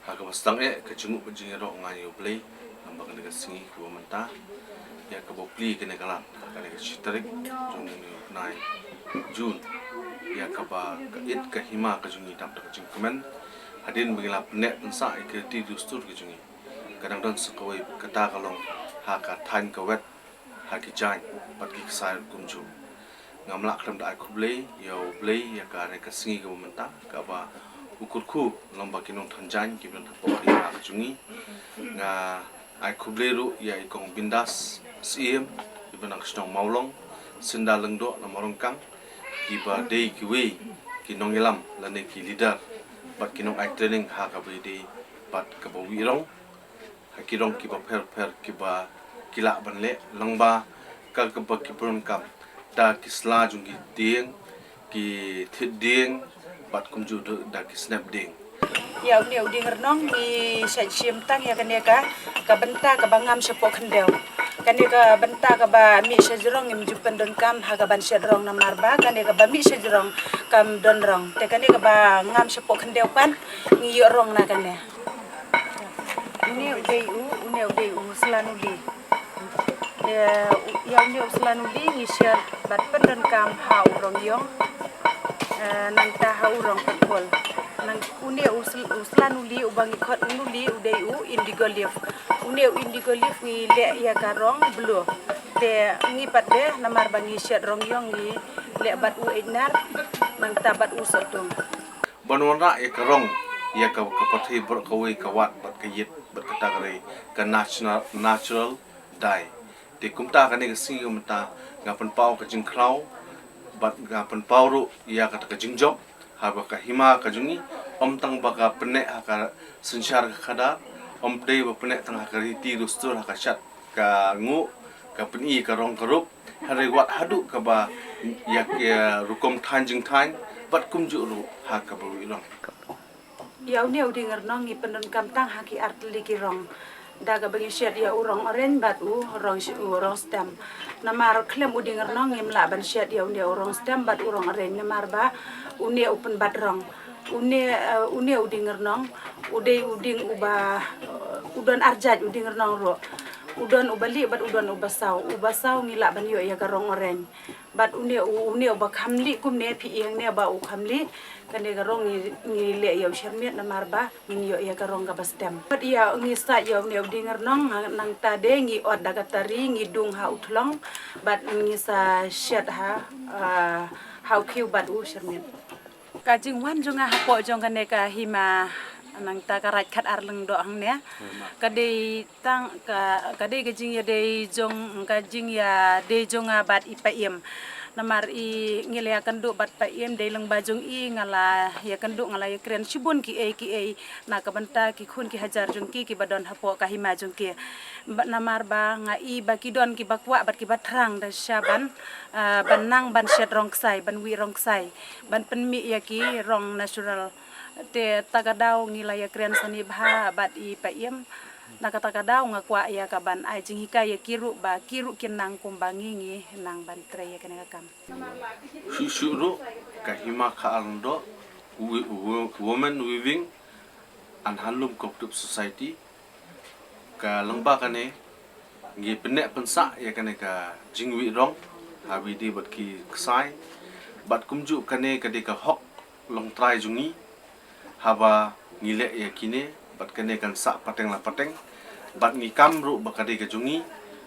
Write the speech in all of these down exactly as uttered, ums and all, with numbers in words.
Ha kaba sdang eh ka jingmut bad jingïaroh nga ïa U Blei, namar kane ka sngi kaba mynta, ïa kaba plie kane ka lad ha kane ka shi tarik jong une u bnai June, ïa kaba ka ïit ka hima ka jong ngi tam da ka jingkmen, hadien ba ngi la pynneh pynsah ïa ka riti dustur ka jong ngi. Ka dang don sa kawei, kata ka long ha ka thaiñ ka wet, ha ki jaiñ bad ki ksai ruh kumjuh. Ngam lah khlem da ai khublei ïa U Blei ïa kane ka sngi kaba mynta, kaba u kyrkhu lyngba ki nongthaw jaiñ kiba don hapoh ka hima ka jong ngi. Nga ai khublei ruh ïa i Kong Bindas Syiem, iba na ka shnong Mawlong, Synda Lyngdoh na Mawryngkang, kiba dei kiwei ki nongïalam lane ki leader bad ki nong ai training ha kaba ïadei bad kaba wieh rong, ha ki rong kiba pher pher kiba ki lah ban leh lyngba ka kaba ki pyndonkam da ki sla jong ki dieng, ki thied dieng bad kumjuh da ki snep dieng. Ïa une u dieng rnong ngi shait shim tang ïa kane ka, ka bynta kaba ngam shapoh khyndew. Kane ka bynta kaba mih shajrong ngim ju pyndonkam ha kaban shet rong namar ba kane kaba mih shajrong kam don rong. Te kane kaba ngam shapoh khyndew pat ngi ïoh rong na kane. Une u dei u, une u dei u sla nuli. Ïa, ïa une u sla nuli ngi shet bad pyndonkam ha u rong ïong. Eh, nangta ha u rong pynkhol. Nang une u sl-, u sla nuli uba ngi khot u nuli u dei u indigo leaf. Une u indigo leaf ngi leh ïa ka rong blue. Te ngi pat de namar ba ngi shet rong ïong ngi leh bad u ejnar nangta bad u sohtung. Ban wanrah ïa ka rong ïa ka, ka pyrthei baroh kawei, ka wad bad ka ïit bad kata ka dei ka national, natural dye. Te kumta kane ka sngi mynta nga pynpaw ka jingkhraw bad nga pynpaw ruh ïa kata ka jingjop ha ka hima ka jong ngi, ym tang ba ka pynneh ha ka synshar ka khadar, ym dei ba pynneh tang ha ka riti dustur ha ka shad ka nguh, ka pyni ka rong ka rup, hynrei wat haduh kaba ïa ka rukom thaiñ jingthaiñ bad kumjuh ruh ha kaba wieh rong. Ïa une u dieng rnong ngi pyndonkam tang ha ki artylli ki rong. Da kaba ngi shet ïa u rong orange bad u rong sh-, u rong stem. Namar khlem u dieng rnong ngim lah ban shet ïa une u rong stem bad u rong orange namar ba une u pynbat rong. Une, eh, une u dieng rnong u dei u dieng uba, eh, u don arjait u dieng rnong ruh. U don uba lieh bad u don uba saw. Uba saw ngi lah ban ïoh ïa ka rong orange. Bad une u, une uba kham lieh kumne phi ïeng ne ba u kham lieh. Kane ka rong ngi, ngi leh ïa u shermiat namar ba ngin ïoh ïa ka rong kaba stem. Bad ïa ngi sah ïa une u dieng rnong, nangta de ngi ot da ka tari, ngi dung ha u thlong bad ngi sa shet ha, ah, ha u khiew bad u shermiat. Ka jingwan jong nga hapoh jong kane ka hima nangta ka Raid Khatar Lyngdoh hangne ka dei tang ka, ka dei ka jingïadei jong, ka jingïadei jong nga bad i Paiem. Namar i ngi la ïakynduh bad Paiem, dei lyngba jong i nga la ïakynduh, nga la ïakren shibun kiei kiei na ka bynta ki khun ki hajar jong ki kiba don hapoh ka hima jong ki. Ba, namar ba nga i ba ki don kiba kwah bad kiba thrang da sha ban, ah, ban nang ban shet rong ksai, ban wieh rong ksai, ban pynmih ïa ki rong natural. Te ta ka daw ngi la ïakren sani bha bad i Paiem. Na kata ka daw nga kwah ïa ka ban ai jinghikai ïa ki ruh ba ki ruh kin nang kumba ngi ngi nang ban trei ïa kane ka kam. Shuh shuh ruh ka Hima Khatar Lyngdoh, Wo-, Wo-, Women Weaving and Handloom Cooperative Society, ka lyngba kane ngi pynneh pynsah ïa kane ka jingwieh rong ha kaba ïadei bad ki ksai, bad kumjuh kane ka dei ka hok longtrai jong ngi, haba ngi leh ïa kine, bad kane kan sah pateng la pateng, bad ngi kam ruh ba ka dei ka jong ngi,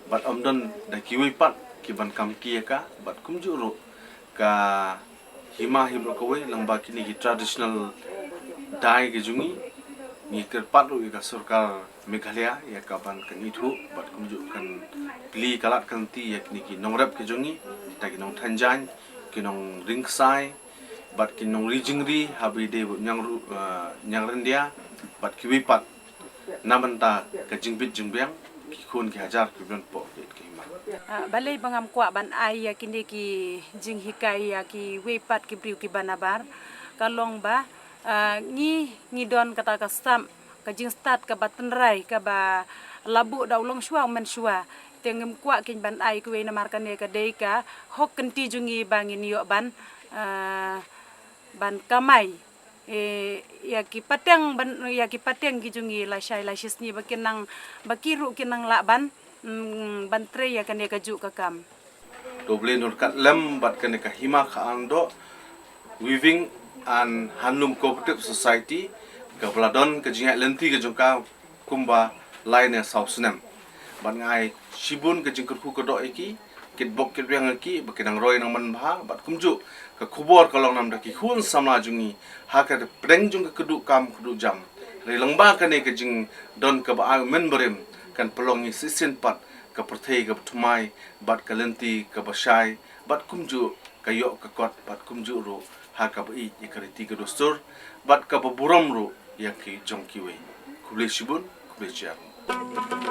bad ym don da kiwei pat ki ban kam ki ïa ka, bad kumjuh ruh ka hima hi baroh kawei lyngba kine ki traditional dye ka jong ngi, ngi kyrpad ruh ïa ka sorkar Meghalaya ïa ka ban kan ithuh, bad kumjuh kan plie ka lad ka lynti ïa kine ki nongrep ka jong ngi, kita ki nongthaw jaiñ, ki nongring ksai, bad ki nongri jingri ha kaba ïadei bad ñiang ru-, eh, ñiang ryndia, bad kiwei pat. Na bynta ka jingbit jingbiang ki khun ki hajar kiba don hapoh ka hima. Ah, balei ba ngam kwah ban ai ïa kine ki jinghikai ïa kiwei pat ki briew kiba nabar, ka long ba, ah, ngi, ngi don kata ka sap, ka jingstad kaba tynrai, kaba la buh da u longshuwa u mynshuwa. Te ngim kwah keiñ ban ai kawei namar kane ka dei ka hok ka lynti jong ngi ba ngin ïoh ban, ah, ban kamai Eh, ïa ki pateng ban, ïa ki pateng ki jong ngi lashai lashisngi ba kin nang, ba ki ruh kin nang lah ban, mm, ban trei ïa kane kajuh ka kam. To U Blei un ryngkat lem bad kane ka Hima Khandoh Weaving and Handloom Cooperative Society, kaba la don ka jingïaid lynti ka jong ka kumba lai ne saw snem. Bad nga ai shibun ka jingkyrkhu kyrdoh ïa ki, kitbok kitrwiang ïa ki, ba ki nang roi nang manbha, bad kumjuh ka khubor ka long namar ki khun samla jong ngi ha ka pdeng jong ka kduh kam kduh jam. Hynrei lyngba kane ka jingdon kaba ai u mynbarim kan pynlong ïa shisien pat ka pyrthei kaba thymmai, bad ka lynti kaba shai, bad kumjuh ka ïoh ka kot, bad kumjuh ruh ha kaba ïeit ïa ka riti ka dustur, bad kaba burom ruh ïa ki jong kiwei. Khublei shibun, khublei shihajar nguh.